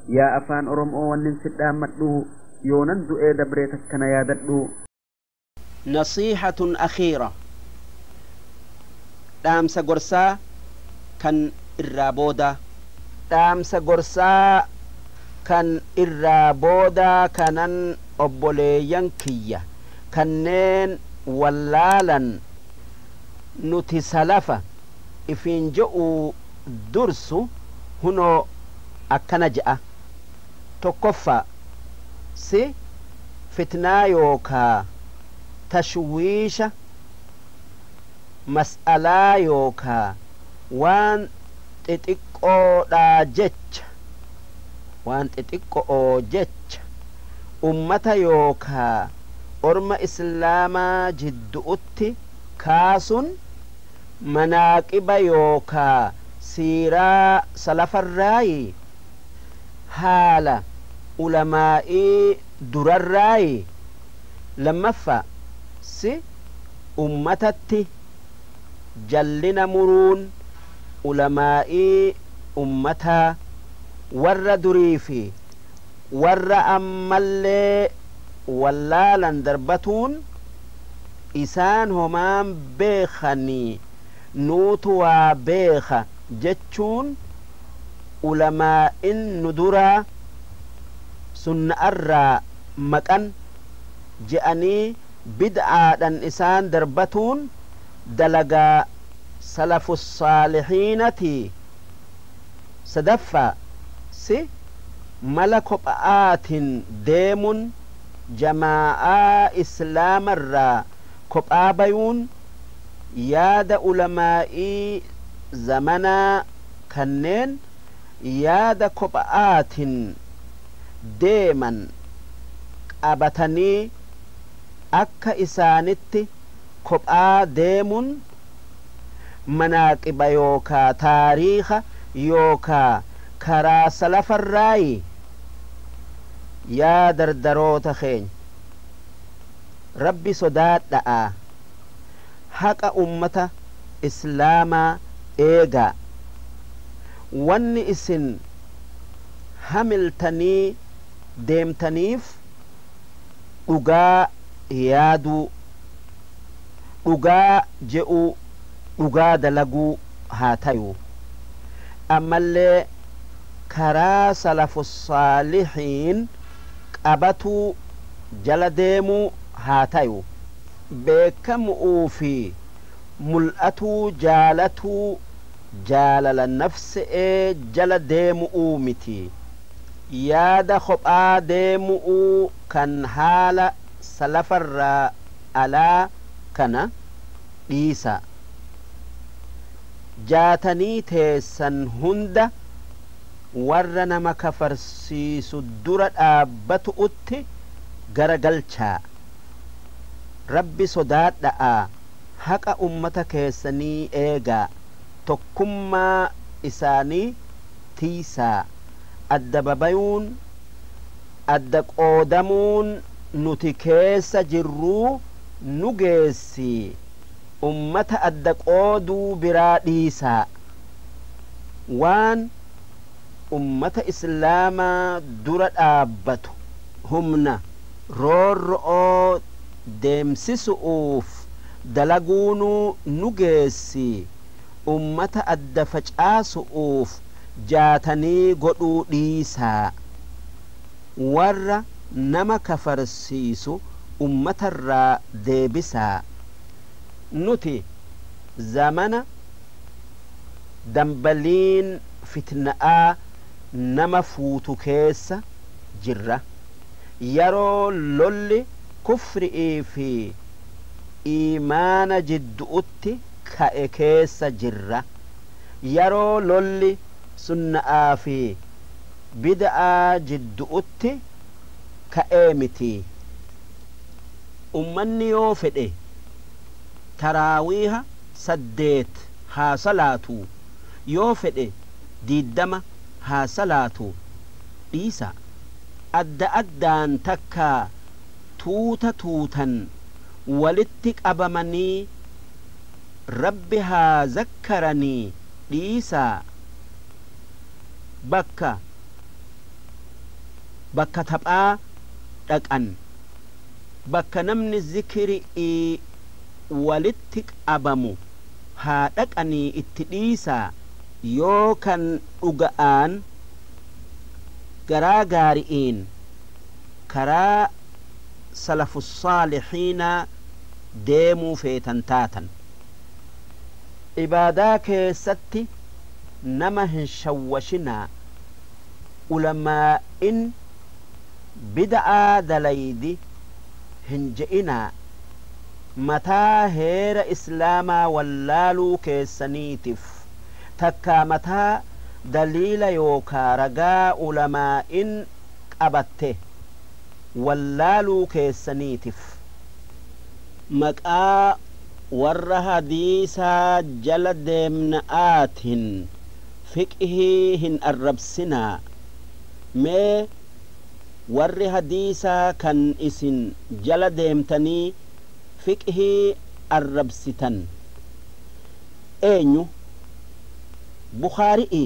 Yaa afaan Oromoo wannin sidhaammadhu yoonan du'ee dabree takkana yaadadhu. Nasiihatun akhiira, dhaamsa gorsaa kan irraa boodaa. Dhaamsa gorsaa kan irraa boodaa kanan obboleeyyan kiyya kanneen wallaalan nuti salafa ifiin je'uu dursu hunoo akkana je'a. Tokkoffaa, si fitnaa yookaa tashwiisha mas'alaa yookaa waan xixiqqoodhaa jecha, waan xixiqqo'oo jecha ummata yookaa orma islaamaa jiddu'utti kaasun manaaqiba yookaa siiraa salafarraayi, haala ulamaa'ii durarraayi. Lammaffaa, si ummatatti jallina muruun ulamaa'ii ummataa warra durii fi warra ammallee wallaalan darbatuun isaan homaan beekanii nuutu waa beeka jechuun ulamaa'in nu duraa sunna'arraa maqan je'anii bid'aadhan isaan darbatuun dalagaa salafussaalihiinati. Sadaffaa, si mala kopha'aatin deemun jamaa'aa islaamarraa kophaa bayuun yaada ulamaa'ii zamanaa kanneen yaada kopha'aatin deeman qabatanii akka isaanitti kophaa deemun manaaqiba yookaa taariikha yookaa karaa salafarraayi. Yaa dardaroota keenya, Rabbi sodaadha'a, haqa ummata islaamaa eegaa. Wanni isin hamiltanii deemtaniif dhugaa yaaduu, dhugaa je'uu, dhugaa dalaguu haa tayu. Ammallee karaa salafussaalihiin qabatuu jala deemuu haa tayu. Beekamu'uu fi mul'atuu jaalatuu jaalala nafse'ee jala deemu'uu miti. Yaada kophaa deemu'uu kan haala salafarraa alaa kana dhiisaa. Jaatanii teessan hunda warra nama kafarsiisu dura dhaabbatu'utti gara galchaa. Rabbi sodaadha'aa, haqa ummata keessanii eegaa, tokkummaa isaanii tiysaa. Adda babayuun, adda qoodamuun nuti keessa jirruu nu geessi. Ummata adda qooduu biraa dhiisaa. Waan ummata islaamaa dura dhaabbatu humna roorro'oo deemsisu'uuf dalaguunuu nu geessi. Ummata adda facaasu'uuf jaatanii godhuu dhiisaa. Warra nama kafarsiisu ummatarraa deebisaa. Nuti zamana dambaliin fitna'aa nama fuutu keessa jirra. Yaroo lolli kufri'ii fi iimaana jiddu'utti ka'e keessa jirra. Yaroo lolli sunna'aa fi bid'aa jiddu'utti ka'ee miti. Ummanni yoo fedhe taraawiiha 8 haa salaatuu, yoo fedhe 20 haa salaatuu dhiisaa. Adda addaan takkaa tuuta tuutan walitti qabamanii Rabbi haa zakkaranii dhiisaa. Bakka Bakka taphaa dhaqan, bakka namni zikri'ii walitti qabamu haa dhaqanii itti dhiisaa. Yoo kan dhuga'aan garaa gaari'iin karaa salafussaalihiinaa deemuu feetan taatan. Ibaadaa keessatti nama hin shawwashinaa, ulamaa'in bid'aa dalaydi hin je'inaa, mataa heera islaamaa wallaaluu keessaniitif takkaa mataa daliila yookaa ragaa ulamaa'in qabatte wallaaluu keessaniitif. Maqaa warra hadiisaa jala deemna'aatin fiqhii hin arrabsinaa. Mee warri hadiisaa kan isin jala deemtanii fiqhii arrabsitan eenyu? Bukhaari'i.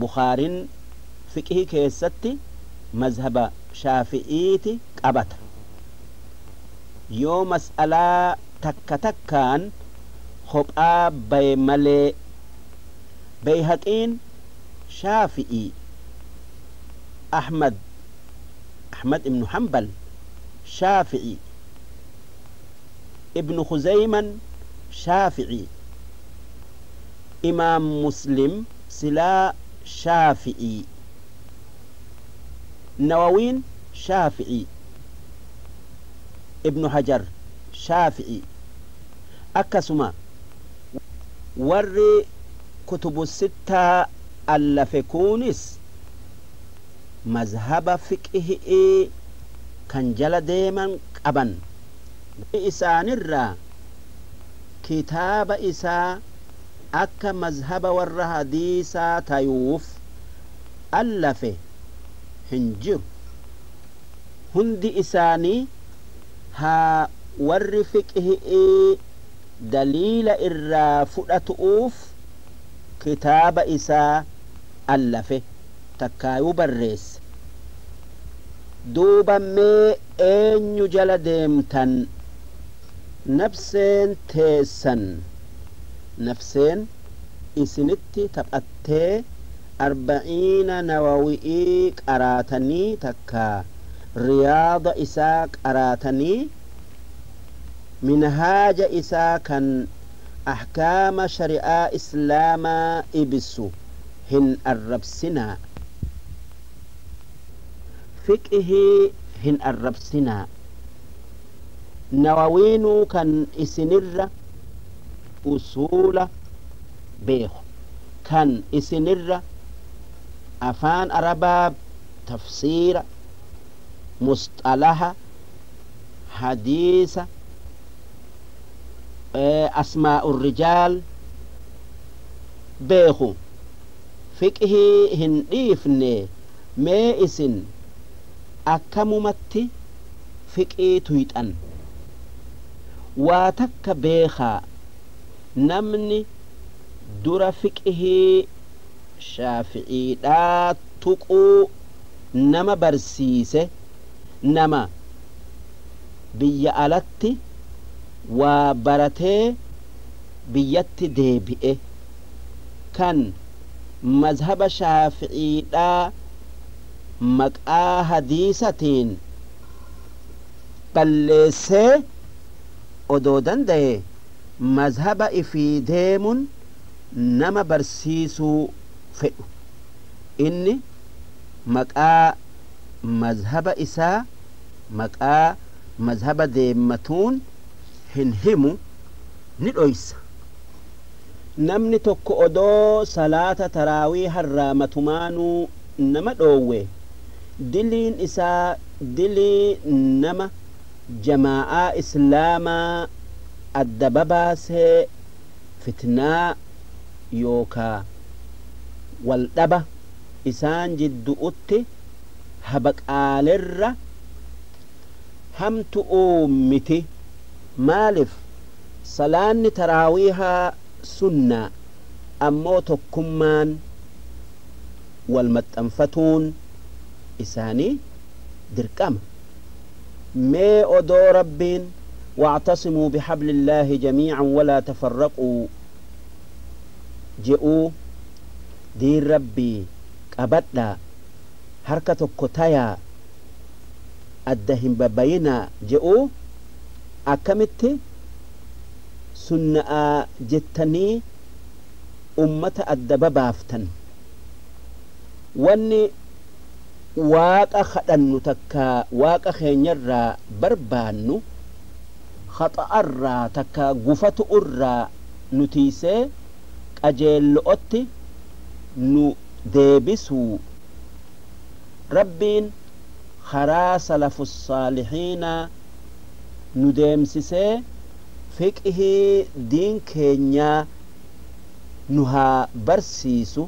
Bukhaarin fiqhii keessatti mazhaba shaafi'iiti qabata, yoo mas'alaa takka takkaan kophaa baye malee. Bayhaqiin shaafi'ii, Ahmad, Ahmad ibnu Hanbal shaafi'ii, Ibnu Khuzayman shaafi'ii, Imaam Muslim silaa shaafi'ii, Nawawiin shaafi'ii, Ibnu Hajar shaafi'ii. Akkasuma warri kutubu sittaa allafe kuunis mazhaba fiqhi'ii kan jala deeman qaban. Isaanirraa kitaaba isaa akka mazhaba warra hadiisaa tayuuf allafe hin jiru. Hundi isaanii haa warri fiqhi'ii daliila irraa fudhatu'uuf kitaaba isaa allafe takkaayuu barreesse. Duuba mee eenyu jala deemtan? Nafseen teessan, nafseen isinitti taphattee arba'iina nawawi'ii qaraatanii takkaa riyaada isaa qaraatanii minhaaja isaa kan ahkaama shari'aa islaamaa ibsu hin arrabsinaa, fiqhii hin arrabsinaa. Nawawiinuu kan isinirra usuula beeku, kan isinirra afaan arabaa, tafsiira, musxalaha, hadiisa, asmaa'u rijaal beeku fiqhii hin dhiifne, mee isin akkamumatti fiqhii tuyxan? Waa takka beekaa, namni dura fiqhii shaafi'iidhaa tuquu nama barsiise nama biyya alatti waa baratee biyyatti deebi'e kan mazhaba shaafi'iidhaa maqaa hadiisatiin balleessee odoo danda'e mazhaba ifii deemun nama barsiisuu fedhu, inni maqaa mazhaba isaa, maqaa mazhaba deemmatuun hin himu, ni dhoysa. Namni tokko odoo salaata taraawii harraa matumaanuu nama dhoowwe, diliin isaa dilii nama jamaa'aa islaamaa adda babaasee fitnaa yookaa wal dhaba isaan jiddu'utti habaqaalerra hamtu'uu miti. Maalif? Salaanni taraawiihaa sunnaa, ammoo tokkummaan wal maxxanfatuun Isaanii dirqama. Mee odoo Rabbiin واعتصموا بحبل الله جميعا ولا تفرقوا je'uu, diin Rabbii qabadhaa, harka tokko tayaa, adda hin babbayinaa je'uu, akkamitti sunna'aa jettanii ummata adda babaaftan? Wanni Waaqa kadhannu takka Waaqa keenyarraa barbaannu, khaxa'arraa takka gufatu irraa nu tiisee qajeello'otti nu deebisuu. Rabbiin karaa salafussaalihiinaa nu deemsisee fiqhii diin keenyaa nu haa barsiisu,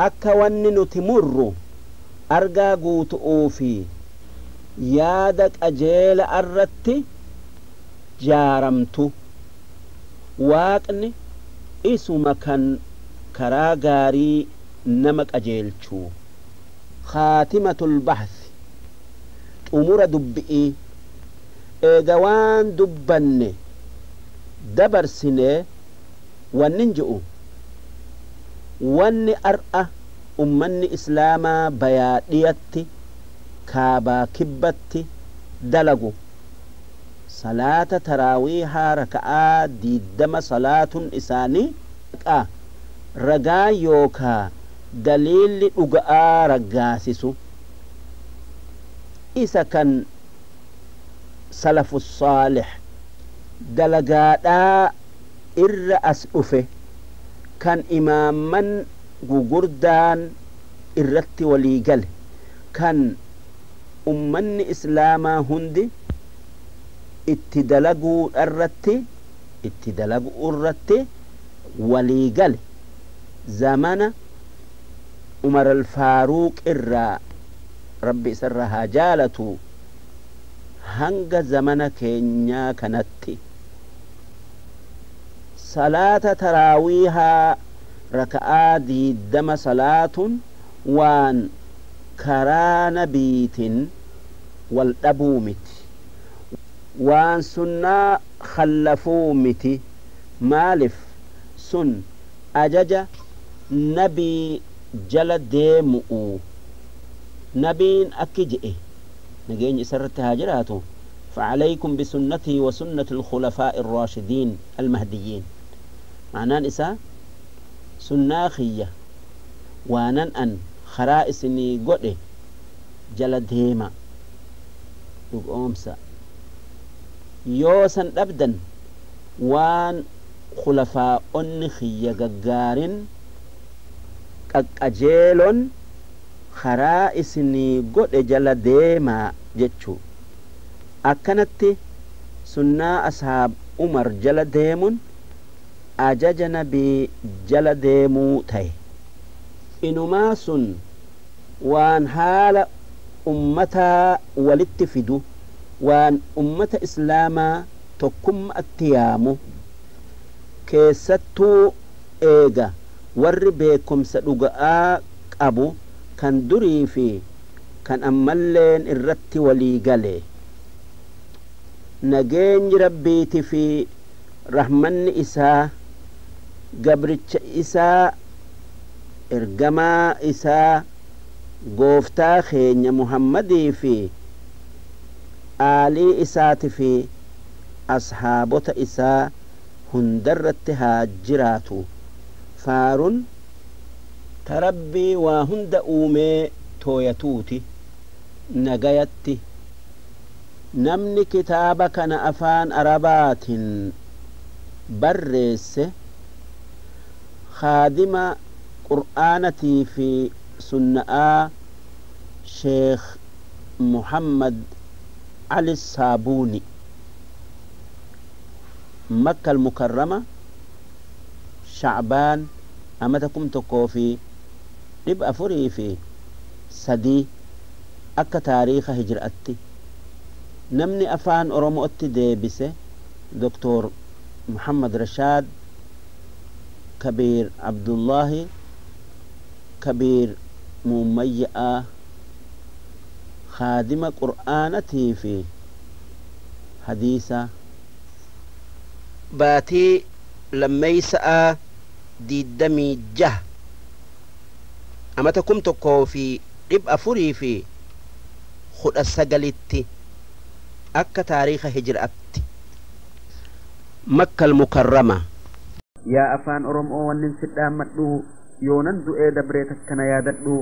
akka wanni nuti murru argaa guutu'uu fi yaada qajeela irratti jaaramtu. Waaqni isuma kan karaa gaarii nama qajeelchu. Khaatimatul bahth, xumura dubbi'ii. Eega waan dubbanne dabarsinee, wannin je'u, wanni ar'a ummanni islaamaa bayaa dhiyatti, kaabaa kibbatti dalagu, salaata taraawiihaa raka'aa 20 salaatun isaanii, ragaa yookaa daliilli dhuga'aa raggaasisu isa kan salafu saalix dalagaadhaa irra as dhufe, kan imaamman gugurdaan irratti walii gale, kan ummanni islaamaa hundi itti dalaguurratti walii gale, zamana Umar Alfaaruuq irraa, Rabbi isarra haa jaalatu, hanga zamana keenyaa kanatti salaata taraawiihaa raka'aa 20 salaatun waan karaa nabiitin wal dhabuu miti, waan sunnaa khallafuu miti. Maalif? Sun ajaja nabii jala deemu'u. Nabiin akki je'e, nageenya isarratti haa jiraatu: فعليكم بسنتي وسنة الخلفاء الراشدين المهديين. معناه إسا sunnaa kiyya, waanan an karaa isinii godhe jala deema, dhugoomsa. Yoo san dhabdan, waan khulafaa'onni kiyya gaggaarin qaqqajeelon karaa isinii godhe jala deemaa jechuu. Akkanatti sunnaa ashaab Umar jala deemun ajaja nabii jala deemuu ta'e. Inumaa sun waan haala ummataa walitti fidu, waan ummata islaamaa tokkummaatti yaamu, keessattuu eega warri beekumsa dhuga'aa qabu kan durii fi kan ammalleen irratti walii gale. Nageenyi Rabbiiti fi rahmanni isaa gabricha isaa, ergamaa isaa, gooftaa keenya Muhammadii fi aalii isaati fi ashaabota isaa hundarratti haa jiraatu. Faarun ta Rabbii waa hunda uumee tooyatuuti. Nagayatti. Namni kitaaba kana afaan Arabaatiin barreesse khaadima Qur'aanatii fi sunna'aa Sheekh Muhammad Ali Saabuuni, Makka Almukarrama, Shacbaan amata 1403 akka taariika hijra'atti. Namni afaan Oromootti deebise Doktor Muhammad Rashaad Kabiir Abdullaahi Kabiir Muummayya'a. Khaadima qur'aanatii fi hadiisaa. Baatii lammeeysa'aa 26, amata 1419tti akka taariika hijra'atti, Makka Almukarrama. Yaa afaan Oromoo, wannin si dhaammadhu, yoonan du'ee dabree takkana yaadadhu.